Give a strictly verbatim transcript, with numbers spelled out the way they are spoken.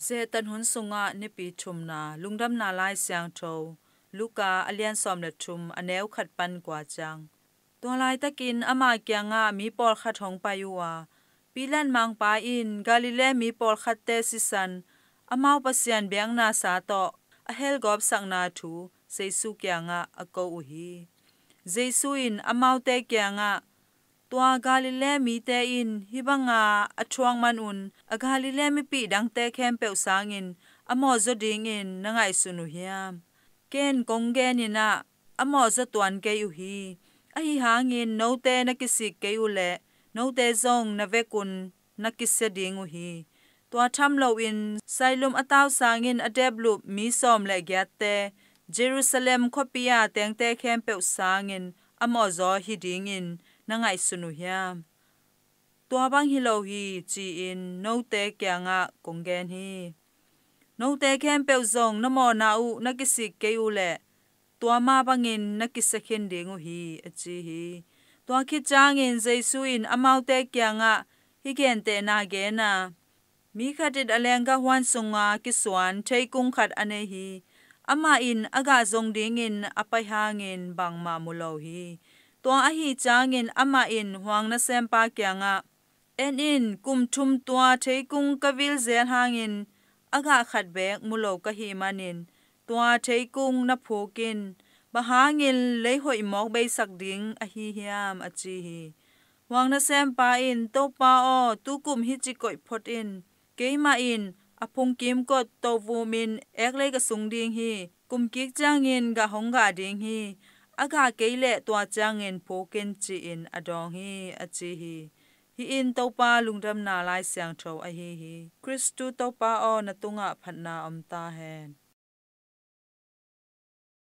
Cetan hun sungah nipi thumna, lungdamna lai siangtho, Luka a lian sawm le thum, a neu khat pan kua ciang. Tua laitakin ama kiangah mi pawlkhat hong pai uh a, Pilat mangpa in Galilee mi pawlkhatte sisan, amau Pasian biakna sa tawh a helgawpsakna thu Jesu kiangah a ko uh hi. Jesu in amaute kiangah, Tua Galilee mite in hih banga a thuak manun a Galilee mipih dangte khempeuh sangin a mawhzaw dingin na ngaihsun uh hiam? Ken kong genin ah, a mawhzaw tuan kei uh hi. Ahi hangin note na kisik kei uh leh note zong na vekun na kisia ding uh hi. Tua tham loin Siloam a tau sangin a deplup mi sawm le giatte, Jerusalem khuapi a tengte khempeuh sangin a mawhzaw hi dingin na ngaihsun uh hiam? Tua bang hi lo hi, ci-in note kiangah kong gen hi. Note khempeuh zong na mawhna uh na kisik kei uh leh tua mah bangin na kisia khin ding uh hi, a ci hi. Tua khit ciangin Jesu in amaute kiangah hih gentehna gen a, Mi khat in a lenggah huan sunga kisuan theikung khat a nei hi. Amah in a gah zong dingin a pai hangin bangmah mu lo hi. Tua ahi ciangin amah in huang nasempa kiangah, En in, kum thum tua theikung ka vil zel hangin a gah khat beek mu lo ka hih manin tua theikung na phuk in. Bang hangin lei hoih mawk beisak ding ahi hiam? a ci hi. Huang nasempa in, Topa aw, tukum hih ci koih phot in. Keimah in a phung kimkot to vumin eklei ka sung ding hi. Kum kik ciangin gah hong gah ding hi. A gah kei leh tua ciangin phuk in, ci-in a dawng hi, a ci hi. Hih in Topa lungdamna lai siangtho ahi hi. Khristu Topa aw, na tungah phatna om ta hen.